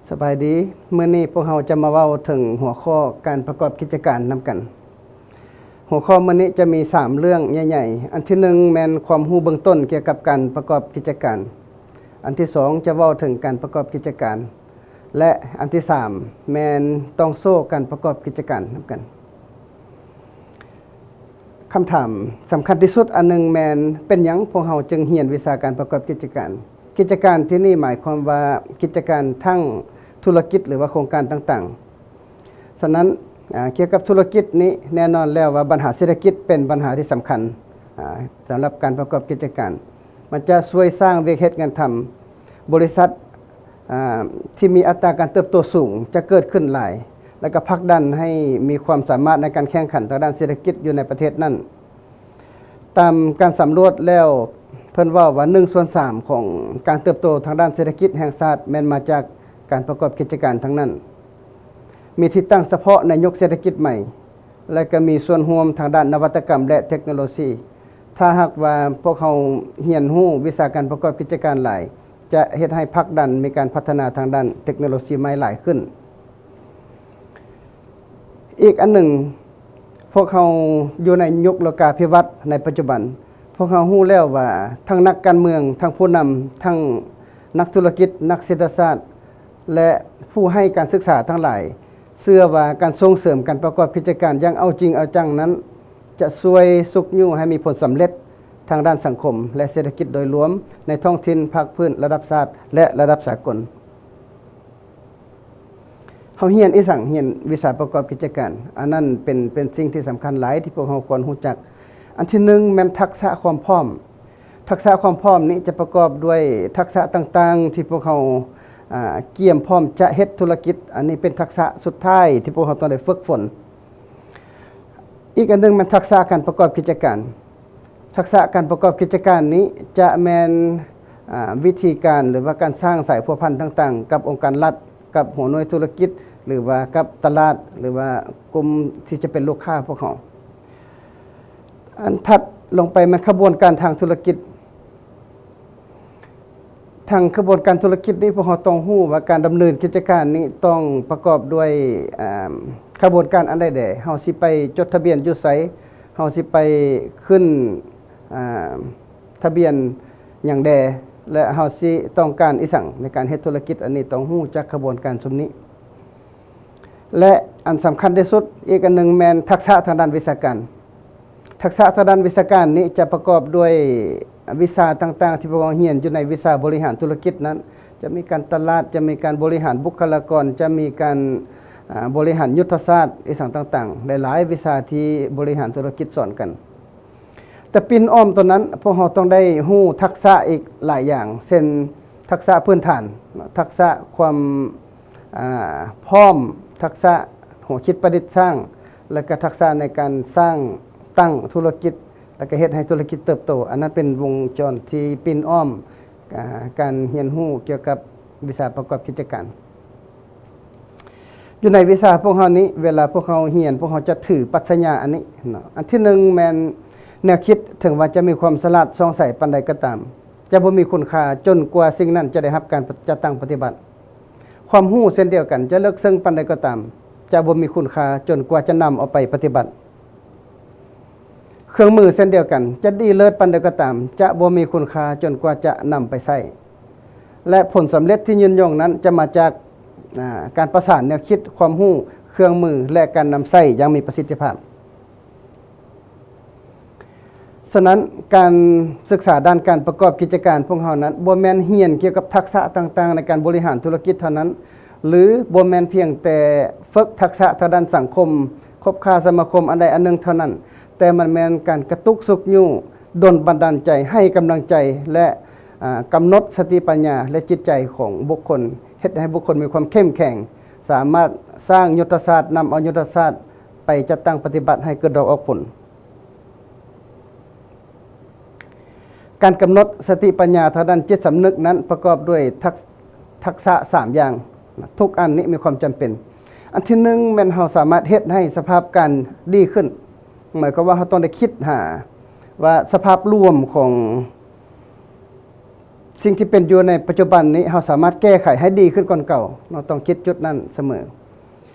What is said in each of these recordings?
ສະບາຍດີ, ມື້ນີ້ພວກເຮົາຈະມາເວົ້າເຖິງຫົວຂໍ້ການປະກອບກິດຈະການນຳກັນ. ຫົວຂໍ້ມື້ນີ້ຈະມີສາມເລື່ອງໃຫຍ່ໆ. ອັນທີໜຶ່ງແມ່ນຄວາມຮູ້ເບື້ອງຕົ້ນກ່ຽວກັບການປະກອບກິດຈະການ. ອັນທີສອງຈະເວົ້າເຖິງການປະກອບກິດຈະການ ແລະ ອັນທີສາມແມ່ນຕ່ອງໂສ້ການປະກອບກິດຈະການນຳກັນ. ຄຳຖາມສຳຄັນທີ່ສຸດອັນໜຶ່ງແມ່ນ ເປັນຫຍັງພວກເຮົາຈຶ່ງຮຽນວິຊາການປະກອບກິດຈະການ? ກິດຈະການທີ່ນີ້ໝາຍຄວາມວ່າກິດຈະການທັງທຸລະກິດ ຫຼືວ່າໂຄງການຕ່າງໆ. ສະນັ້ນ, ອາ, ກ່ຽວກັບທຸລະກິດນີ້, ແນ່ນອນແລ້ວວ່າບັນຫາເສດຖະກິດເປັນບັນຫາທີ່ສຳຄັນ, ອາ, ສຳລັບການປະກອບກິດຈະການ. ມັນຈະຊ່ວຍສ້າງວຽກເຮັດງານທຳ. ບໍລິສັດ, ອາ, ທີ່ມີອັດຕາການເຕີບໂຕສູງຈະເກີດຂຶ້ນຫຼາຍ, ແລະ ກໍຜັກດັນໃຫ້ມີຄວາມສາມາດໃນການແຂ່ງຂັນທາງດ້ານເສດຖະກິດຢູ່ໃນປະເທດນັ້ນ. ຕາມການສຳຫຼວດແລ້ວ, ເພິ່ນເວົ້າວ່າໜຶ່ງສ່ວນສາມຂອງການເຕີບໂຕທາງດ້ານເສດຖະກິດແຫ່ງຊາດແມ່ນມາຈາກການປະກອບກິດຈະການທັງນັ້ນ. ມີທີ່ຕັ້ງສະເພາະໃນຍຸກເສດຖະກິດໃໝ່ ແລະ ກໍມີສ່ວນຮ່ວມທາງດ້ານນະວັດຕະກຳ ແລະ ເທັກໂນໂລຊີ. ຖ້າຫາກວ່າພວກເຮົາຮຽນຮູ້ວິຊາການປະກອບກິດຈະການຫຼາຍ, ຈະເຮັດໃຫ້ຜັກດັນມີການພັດທະນາທາງດ້ານເທັກໂນໂລຊີໃໝ່ຫຼາຍຂຶ້ນ. ອີກອັນໜຶ່ງ, ພວກເຮົາຢູ່ໃນຍຸກໂລກາພິວັດໃນປັດຈຸບັນ, ພວກເຮົາຮູ້ແລ້ວວ່າທັງນັກການເມືອງ, ທັງຜູ້ນຳ, ທັງນັກທຸລະກິດ, ນັກເສດຖະສາດ ແລະ ຜູ້ໃຫ້ການສຶກສາທັງຫຼາຍ ເຊື່ອວ່າການສົ່ງເສີມການປະກອບກິດຈະການຢ່າງເອົາຈິງເອົາຈັງນັ້ນ ຈະຊ່ວຍຊຸກຍູ້ໃຫ້ມີຜົນສຳເລັດທາງດ້ານສັງຄົມ ແລະ ເສດຖະກິດໂດຍລວມໃນທ້ອງຖິ່ນ, ພາກພື້ນ, ລະດັບຊາດ ແລະ ລະດັບສາກົນ. ເຮົາຮຽນອີ່ສັງ? ຮຽນວິຊາປະກອບກິດຈະການ. ອັນນັ້ນເປັນ, ເປັນສິ່ງທີ່ສຳຄັນຫຼາຍທີ່ພວກເຮົາຄວນຮູ້ຈັກ. ອັນທີໜຶ່ງແມ່ນທັກສະຄວາມພ້ອມ. ທັກສະຄວາມພ້ອມນີ້ຈະປະກອບດ້ວຍທັກສະຕ່າງໆທີ່ພວກເຮົາ, ອາ, ກຽມພ້ອມຈະເຮັດທຸລະກິດ. ອັນນີ້ເປັນທັກສະສຸດທ້າຍທີ່ພວກເຮົາຕ້ອງໄດ້ຝຶກຝົນ. ອີກອັນໜຶ່ງແມ່ນທັກສະການປະກອບກິດຈະການ. ທັກສະການປະກອບກິດຈະການນີ້ຈະແມ່ນ, ອາ, ວິທີການ ຫຼືວ່າການສ້າງສາຍພົວພັນຕ່າງໆ ກັບອົງການລັດ, ກັບຫົວໜ່ວຍທຸລະກິດ ຫຼືວ່າກັບຕະຫຼາດ ຫຼືວ່າກຸ່ມທີ່ຈະເປັນລູກຄ້າພວກເຮົາ. ອັນຖັດລົງໄປແມ່ນຂະບວນການທາງທຸລະກິດ. ທາງຂະບວນການທຸລະກິດນີ້ ພວກເຮົາຕ້ອງຮູ້ວ່າການດຳເນີນກິດຈະການນີ້ຕ້ອງປະກອບດ້ວຍ, ອາ, ຂະບວນການອັນໃດແດ່? ເຮົາຊິໄປຈົດທະບຽນຢູ່ໃສ? ເຮົາຊິໄປຂຶ້ນ, ອາ, ທະບຽນຫຍັງແດ່? ແລະ ເຮົາຊິຕ້ອງການອີ່ສັງໃນການເຮັດທຸລະກິດ? ອັນນີ້ຕ້ອງຮູ້ຈັກຂະບວນການຊຸມນີ້. ແລະ ອັນສຳຄັນທີ່ສຸດອີກອັນໜຶ່ງແມ່ນທັກສະທາງດ້ານວິຊາການ. ທັກສະທາງດ້ານວິຊາການນີ້ຈະປະກອບດ້ວຍວິຊາຕ່າງໆທີ່ພວກເຮົາຮຽນຢູ່ໃນວິຊາບໍລິຫານທຸລະກິດນັ້ນ, ຈະມີການຕະຫຼາດ, ຈະມີການບໍລິຫານບຸກຄະລາກອນ, ຈະມີການ, ອາ, ບໍລິຫານຍຸດທະສາດ ອີ່ສັງຕ່າງໆ, ຫຼາຍໆວິຊາທີ່ບໍລິຫານທຸລະກິດສອນກັນ. ແຕ່ປິ່ນອ້ອມຕົວນັ້ນ ພວກເຮົາຕ້ອງໄດ້ຮູ້ທັກສະອີກຫຼາຍຢ່າງ ເຊັ່ນ ທັກສະພື້ນຖານເນາະ, ທັກສະຄວາມ, ອາ, ພ້ອມ, ທັກສະຫົວຄິດປະດິດສ້າງ ແລະ ກະທັກສະໃນການສ້າງຕັ້ງທຸລະກິດ ແລະ ກະເຮັດໃຫ້ທຸລະກິດເຕີບໂຕ. ອັນນັ້ນເປັນວົງຈອນທີ່ປິ່ນອ້ອມ, ອາ, ການຮຽນຮູ້ກ່ຽວກັບວິຊາປະກອບກິດຈະການ. ຢູ່ໃນວິຊາພວກເຮົານີ້ ເວລາພວກເຮົາຮຽນ ພວກເຮົາຈະຖືປັດຊະຍາອັນນີ້ເນາະ. ອັນທີໜຶ່ງແມ່ນແນວຄິດ, ເຖິງວ່າຈະມີຄວາມສະຫຼາດຊ່ອງໃສປານໃດກໍຕາມ, ຈະບໍ່ມີຄຸນຄ່າຈົນກວ່າສິ່ງນັ້ນຈະໄດ້ຮັບການຈັດຕັ້ງປະຕິບັດ. ຄວາມຮູ້ເຊັ່ນດຽວກັນ, ຈະເລິກເຊິ່ງປານໃດກໍຕາມ, ຈະບໍ່ມີຄຸນຄ່າຈົນກວ່າຈະນຳເອົາໄປປະຕິບັດ. ເຄື່ອງມືເຊັ່ນດຽວກັນ, ຈະດີເລີດປານໃດກໍຕາມ, ຈະບໍ່ມີຄຸນຄ່າຈົນກວ່າຈະນຳໄປໃຊ້ ແລະ ຜົນສຳເລັດທີ່ຍືນຍົງນັ້ນຈະມາຈາກ, ອາ, ການປະສານແນວຄິດ, ຄວາມຮູ້, ເຄື່ອງມື ແລະ ການນຳໃຊ້ຢ່າງມີປະສິດທິພາບ. ສະນັ້ນ, ການສຶກສາດ້ານການປະກອບກິດຈະການພວກເຮົານັ້ນ ບໍ່ແມ່ນຮຽນກ່ຽວກັບທັກສະຕ່າງໆໃນການບໍລິຫານທຸລະກິດເທົ່ານັ້ນ ຫຼື ບໍ່ແມ່ນພຽງແຕ່ຝຶກທັກສະທາງດ້ານສັງຄົມ, ຄົບຄ້າສະມາຄົມອັນໃດອັນໜຶ່ງເທົ່ານັ້ນ, ແຕ່ມັນແມ່ນການກະຕຸກຊຸກຍູ້, ດົນບັນດານໃຈ, ໃຫ້ກຳລັງໃຈ ແລະ ອາ, ກຳນົດສະຕິປັນຍາ ແລະ ຈິດໃຈຂອງບຸກຄົນ, ເຮັດໃຫ້ບຸກຄົນມີຄວາມເຂັ້ມແຂງ, ສາມາດສ້າງຍຸດທະສາດ, ນຳເອົາຍຸດທະສາດໄປຈັດຕັ້ງປະຕິບັດໃຫ້ເກີດດອກອອກຜົນ. ການກຳນົດສະຕິປັນຍາທາງດ້ານຈິດສຳນຶກນັ້ນປະກອບດ້ວຍທັກ, ທັກສະສາມຢ່າງ. ທຸກອັນນີ້ມີຄວາມຈຳເປັນ. ອັນທີໜຶ່ງແມ່ນເຮົາສາມາດເຮັດໃຫ້ສະພາບການດີຂຶ້ນ. ໝາຍຄວາມວ່າເຮົາຕ້ອງໄດ້ຄິດຫາວ່າສະພາບລວມຂອງ ສິ່ງທີ່ເປັນຢູ່ໃນປັດຈຸບັນນີ້ ເຮົາສາມາດແກ້ໄຂໃຫ້ດີຂຶ້ນກ່ອນເກົ່າເນາະ, ຕ້ອງຄິດຈຸດນັ້ນສະເໝີ.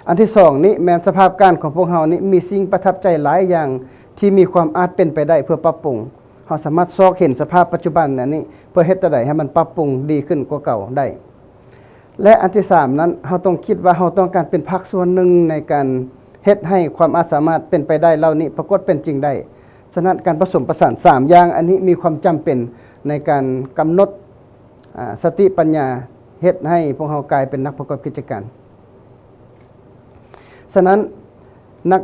ອັນທີສອງນີ້ແມ່ນສະພາບການຂອງພວກເຮົານີ້ມີສິ່ງປະທັບໃຈຫຼາຍຢ່າງທີ່ມີຄວາມອາດເປັນໄປໄດ້ເພື່ອປັບປຸງ. ເຮົາສາມາດຊອກເຫັນສະພາບປັດຈຸບັນອັນນີ້ ເພື່ອເຮັດແນວໃດໃຫ້ມັນປັບປຸງດີຂຶ້ນກວ່າເກົ່າໄດ້. ແລະ ອັນທີສາມນັ້ນ ເຮົາຕ້ອງຄິດວ່າເຮົາຕ້ອງການເປັນພາກສ່ວນໜຶ່ງໃນການເຮັດໃຫ້ຄວາມອາດສາມາດເປັນໄປໄດ້ເຫຼົ່ານີ້ປາກົດເປັນຈິງໄດ້. ສະນັ້ນ ການປະສົມປະສານສາມຢ່າງອັນນີ້ມີຄວາມຈຳເປັນໃນການກຳນົດ ອາ ສະຕິປັນຍາ ເຮັດໃຫ້ພວກເຮົາກາຍເປັນນັກປະກອບກິດຈະການ. ສະນັ້ນ ນັກ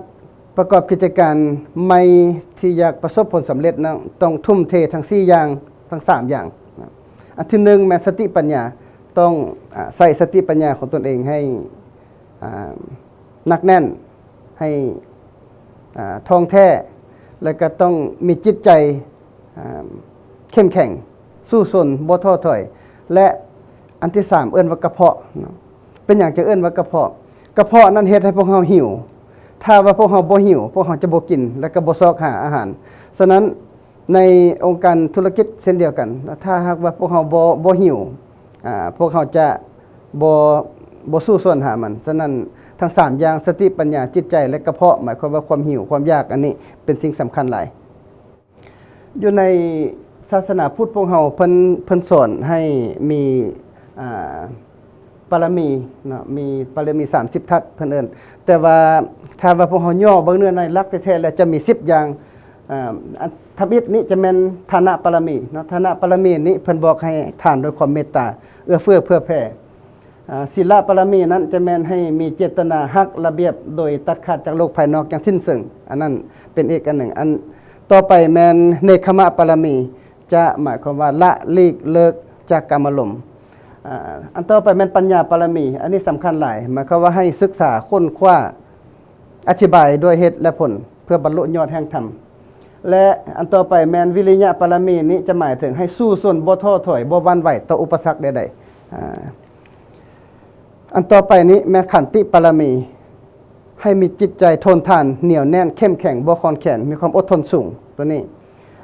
ປະກອບກິດຈະການໃໝ່ທີ່ຢາກປະສົບຜົນສຳເລັດນັ້ນ ຕ້ອງທຸ່ມເທທັງສີ່ຢ່າງ, ທັງສາມຢ່າງ. ອັນທີໜຶ່ງແມ່ນສະຕິປັນຍາ, ຕ້ອງ ອາ ໃຊ້ສະຕິປັນຍາຂອງຕົນເອງໃຫ້ ອາ ໜັກແໜ້ນ, ໃຫ້ ອາ ທ່ອງແທ້ ແລະ ກໍຕ້ອງມີຈິດໃຈ ອາ ເຂັ້ມແຂງ, ສູ້ຊົນ, ບໍ່ທໍ້ຖອຍ ແລະ ອັນທີສາມເອີ້ນວ່າກະເພາະເນາະ. ເປັນຫຍັງຈຶ່ງເອີ້ນວ່າກະເພາະ? ກະເພາະນັ້ນເຮັດໃຫ້ພວກເຮົາຫິວ. ຖ້າວ່າພວກເຮົາບໍ່ຫິວ, ພວກເຮົາຈະບໍ່ກິນ ແລະ ກໍບໍ່ຊອກຫາອາຫານ. ສະນັ້ນ ໃນອົງການທຸລະກິດເຊັ່ນດຽວກັນ, ຖ້າຫາກວ່າພວກເຮົາບໍ່ ບໍ່ຫິວ, ອາ ພວກເຮົາຈະບໍ່ ບໍ່ສູ້ຊົນຫາມັນ. ສະນັ້ນ ທັງສາມຢ່າງ ສະຕິ, ປັນຍາ, ຈິດໃຈ ແລະ ກະເພາະ ໝາຍຄວາມວ່າຄວາມຫິວ, ຄວາມຢາກ ອັນນີ້ເປັນສິ່ງສຳຄັນຫຼາຍ. ຢູ່ໃນສາສະໜາພຸດພວກເຮົາ ເພິ່ນ ເພິ່ນສອນໃຫ້ມີ ອາ ປາລະມີເນາະ, ມີປາລະມີສາມສິບທັດເພິ່ນເອີ້ນ. ແຕ່ວ່າຖ້າວ່າພວກເຮົາຫຍໍ້ເບິ່ງເນື້ອໃນຫຼັກແທ້ໆແລ້ວ ຈະມີສິບຢ່າງ. ອາ ອັນທຳອິດນີ້ຈະແມ່ນທານະປາລະມີເນາະ, ທານະປາລະມີນີ້ເພິ່ນບອກໃຫ້ທານດ້ວຍຄວາມເມດຕາ, ເອື້ອເຟື້ອເຜື່ອແຜ່. ອາ ສີລະປາລະມີນັ້ນຈະແມ່ນໃຫ້ມີເຈດຕະນາຮັກລະບຽບໂດຍຕັດຂາດຈາກໂລກພາຍນອກຢ່າງສິ້ນເຊີງ, ອັນນັ້ນເປັນອີກອັນໜຶ່ງ. ອັນຕໍ່ໄປແມ່ນເນກຂະມະປາລະມີ, ຈະໝາຍຄວາມວ່າລະຫຼີກເລີກຈາກກາມາລົມ. ອາ ອັນຕໍ່ໄປແມ່ນປັນຍາປາລະມີ, ອັນນີ້ສຳຄັນຫຼາຍ, ໝາຍຄວາມວ່າໃຫ້ສຶກສາຄົ້ນຄວ້າ ອະທິບາຍດ້ວຍເຫດ ແລະ ຜົນ ເພື່ອບັນລຸຍອດແຫ່ງທຳ. ແລະ ອັນຕໍ່ໄປແມ່ນວິລິຍະປາລະມີ, ນີ້ຈະໝາຍເຖິງໃຫ້ສູ້ຊົນ, ບໍ່ທໍ້ຖອຍ, ບໍ່ຫວັ່ນໄຫວຕໍ່ອຸປະສັກໃດໆ. ອາ ອັນຕໍ່ໄປນີ້ແມ່ນຂັນຕິປາລະມີ, ໃຫ້ມີຈິດໃຈທົນທານ, ໜຽວແໜ້ນ, ເຂັ້ມແຂງ, ບໍ່ຄອນແຂນ, ມີຄວາມອົດທົນສູງ, ຕົວນີ້.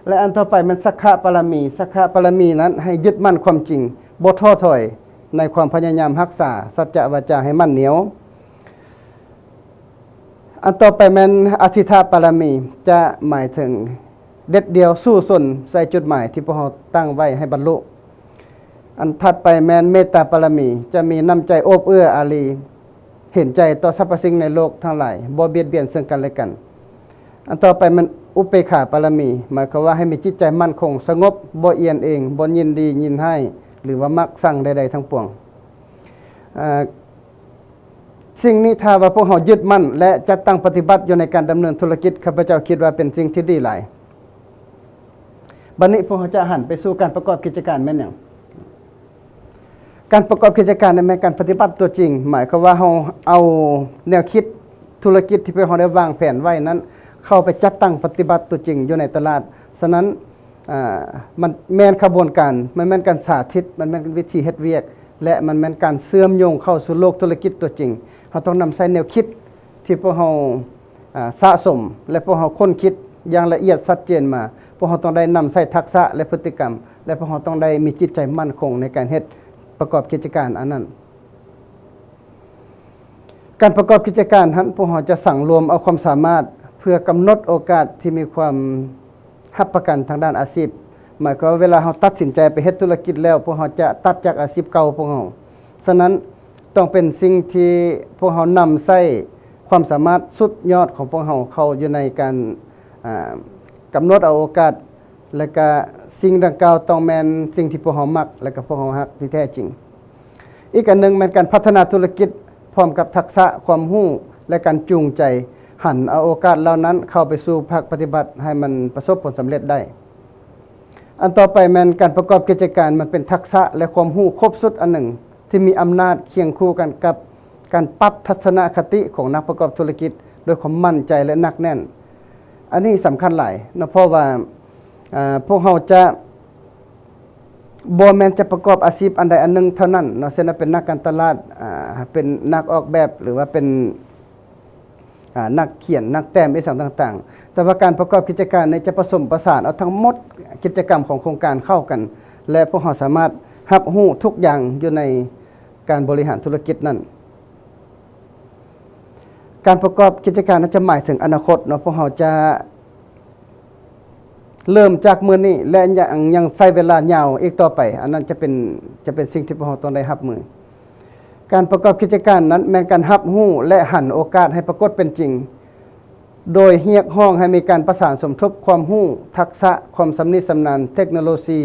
ແລະ ອັນຕໍ່ໄປແມ່ນສັກຂະປາລະມີ, ສັກຂະປາລະມີນັ້ນໃຫ້ຍຶດໝັ້ນຄວາມຈິງ, ບໍ່ທໍ້ຖອຍໃນຄວາມພະຍາຍາມຮັກສາສັດຈະວາຈາໃຫ້ໝັ້ນໜຽວ. ອັນຕໍ່ໄປແມ່ນອະທິຖະປາລະມີ, ຈະໝາຍເຖິງເດັດດ່ຽວສູ້ຊົນໃສ່ຈຸດໝາຍທີ່ພວກເຮົາຕັ້ງໄວ້ໃຫ້ບັນລຸ. ອັນຖັດໄປແມ່ນເມດຕາປາລະມີ, ຈະມີນ້ຳໃຈໂອບເອື້ອອາລີ, ເຫັນໃຈຕໍ່ສັບພະສິ່ງໃນໂລກທັງຫຼາຍ, ບໍ່ບຽດບຽນເຊິ່ງກັນແລະກັນ. ອັນຕໍ່ໄປແມ່ນອຸເປກຂາປາລະມີ, ໝາຍຄວາມວ່າໃຫ້ມີຈິດໃຈໝັ້ນຄົງ, ສະຫງົບ, ບໍ່ອຽນເອງ, ບໍ່ຍິນດີຍິນຮ້າຍ ຫຼືວ່າມັກຊັງໃດໆທັງປວງ. ເອີ ສິ່ງນີ້ຖ້າວ່າພວກເຮົາຍຶດໝັ້ນ ແລະ ຈັດຕັ້ງປະຕິບັດຢູ່ໃນການດຳເນີນທຸລະກິດ, ຂ້າພະເຈົ້າຄິດວ່າເປັນສິ່ງທີ່ດີຫຼາຍ. ບັດນີ້ພວກເຮົາຈະຫັນໄປສູ່ການປະກອບກິດຈະການແມ່ນຫຍັງ? ການປະກອບກິດຈະການນັ້ນແມ່ນການປະຕິບັດຕົວຈິງ, ໝາຍຄວາມວ່າເຮົາເອົາແນວຄິດທຸລະກິດທີ່ພວກເຮົາໄດ້ວາງແຜນໄວ້ນັ້ນ ເຂົ້າໄປຈັດຕັ້ງປະຕິບັດຕົວຈິງຢູ່ໃນຕະຫຼາດ. ສະນັ້ນ ອາ ມັນແມ່ນຂະບວນການ, ມັນແມ່ນການສາທິດ, ມັນແມ່ນວິທີເຮັດວຽກ ແລະ ມັນແມ່ນການເຊື່ອມໂຍງເຂົ້າສູ່ໂລກທຸລະກິດຕົວຈິງ. ເຮົາຕ້ອງນຳໃຊ້ແນວຄິດທີ່ພວກເຮົາ ອາ ສະສົມ ແລະ ພວກເຮົາຄົ້ນຄິດຢ່າງລະອຽດຊັດເຈນມາ. ພວກເຮົາຕ້ອງໄດ້ນຳໃຊ້ທັກສະ ແລະ ພຶດຕິກຳ ແລະ ພວກເຮົາຕ້ອງໄດ້ມີຈິດໃຈໝັ້ນຄົງໃນການເຮັດປະກອບກິດຈະການອັນນັ້ນ. ການປະກອບກິດຈະການຫັ້ນ ພວກເຮົາຈະສັງລວມເອົາຄວາມສາມາດເພື່ອກຳນົດໂອກາດທີ່ມີຄວາມຮັບປະກັນທາງດ້ານອາຊີບ. ໝາຍຄວາມວ່າເວລາເຮົາຕັດສິນໃຈໄປເຮັດທຸລະກິດແລ້ວ, ພວກເຮົາຈະຕັດຈາກອາຊີບເກົ່າພວກເຮົາ. ສະນັ້ນ ຕ້ອງເປັນສິ່ງທີ່ພວກເຮົານຳໃຊ້ຄວາມສາມາດສຸດຍອດຂອງພວກເຮົາເຂົ້າຢູ່ໃນການ ອາ ກຳນົດເອົາໂອກາດ ແລະ ກະສິ່ງດັ່ງກ່າວຕ້ອງແມ່ນສິ່ງທີ່ພວກເຮົາມັກ ແລະ ກະພວກເຮົາຮັກທີ່ແທ້ຈິງ. ອີກອັນໜຶ່ງແມ່ນການພັດທະນາທຸລະກິດພ້ອມກັບທັກສະຄວາມຮູ້ ແລະ ການຈູງໃຈ ຫັນເອົາໂອກາດເຫຼົ່ານັ້ນເຂົ້າໄປສູ່ພາກປະຕິບັດໃຫ້ມັນປະສົບຜົນສຳເລັດໄດ້. ອັນຕໍ່ໄປແມ່ນການປະກອບກິດຈະການ ມັນເປັນທັກສະ ແລະ ຄວາມຮູ້ຄົບຊຸດອັນໜຶ່ງ ທີ່ມີອຳນາດຄຽງຄູ່ກັນກັບການປັບທັດສະນະຄະຕິຂອງນັກປະກອບທຸລະກິດດ້ວຍຄວາມໝັ້ນໃຈ ແລະ ໜັກແໜ້ນ. ອັນນີ້ສຳຄັນຫຼາຍເນາະ, ເພາະວ່າ ອາ ພວກເຮົາຈະ ບໍ່ແມ່ນຈະປະກອບອາຊີບອັນໃດອັນໜຶ່ງເທົ່ານັ້ນເນາະ, ເຊັ່ນວ່າເປັນນັກການຕະຫຼາດ, ອາ ເປັນນັກອອກແບບ ຫຼືວ່າເປັນ ອາ ນັກຂຽນ, ນັກແຕ້ມ ອີ່ຫຍັງຕ່າງໆ. ແຕ່ວ່າການປະກອບກິດຈະການນີ້ຈະປະສົມປະສານເອົາທັງໝົດກິດຈະກຳຂອງໂຄງການເຂົ້າກັນ ແລະ ພວກເຮົາສາມາດ ຮັບຮູ້ທຸກຢ່າງຢູ່ໃນການບໍລິຫານທຸລະກິດນັ້ນ. ການປະກອບກິດຈະການນັ້ນຈະໝາຍເຖິງອະນາຄົດເນາະ, ພວກເຮົາຈະເລີ່ມຈາກມື້ນີ້ ແລະ ຍັງ ຍັງໃຊ້ເວລາຍາວອີກຕໍ່ໄປ, ອັນນັ້ນຈະເປັນ ຈະເປັນສິ່ງທີ່ພວກເຮົາຕ້ອງໄດ້ຮັບມື. ການປະກອບກິດຈະການນັ້ນແມ່ນການຮັບຮູ້ ແລະ ຫັນໂອກາດໃຫ້ປາກົດເປັນຈິງ. ໂດຍຮຽກຮ້ອງໃຫ້ມີການປະສານສົມທົບຄວາມຮູ້, ທັກສະ, ຄວາມຊຳນິຊຳນານ, ເຕັກໂນໂລຊີ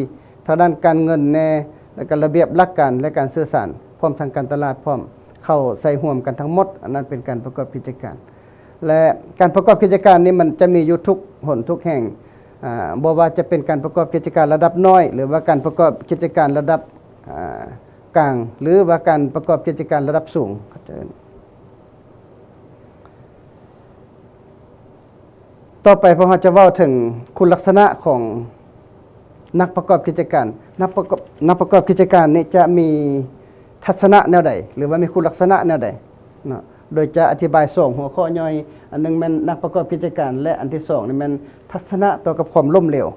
ທາງດ້ານການເງິນແດ່ ແລະ ກະລະບຽບຫຼັກການ ແລະ ການສື່ສານ ພ້ອມທັງການຕະຫຼາດພ້ອມ ເຂົ້າໃສ່ຮ່ວມກັນທັງໝົດ, ອັນນັ້ນເປັນການປະກອບກິດຈະການ. ແລະ ການປະກອບກິດຈະການນີ້ມັນຈະມີຢູ່ທຸກຫົນທຸກແຫ່ງ, ອາ, ບໍ່ວ່າຈະເປັນການປະກອບກິດຈະການລະດັບນ້ອຍ ຫຼືວ່າການປະກອບກິດຈະການລະດັບ, ອາ, ກາງ ຫຼືວ່າການປະກອບກິດຈະການລະດັບສູງ. ຕໍ່ໄປພວກເຮົາຈະເວົ້າເຖິງຄຸນລັກສະນະຂອງນັກປະກອບກິດຈະການ. ນັກປະກອບ ນັກປະກອບກິດຈະການນີ້ຈະມີທັດສະນະແນວໃດ ຫຼືວ່າມີຄຸນລັກສະນະແນວໃດເນາະ? ໂດຍຈະອະທິບາຍສອງຫົວຂໍ້ຍ່ອຍ, ອັນໜຶ່ງແມ່ນນັກປະກອບກິດຈະການ ແລະ ອັນທີສອງນີ້ແມ່ນທັດສະນະຕໍ່ກັບຄວາມລົ້ມເຫຼວ.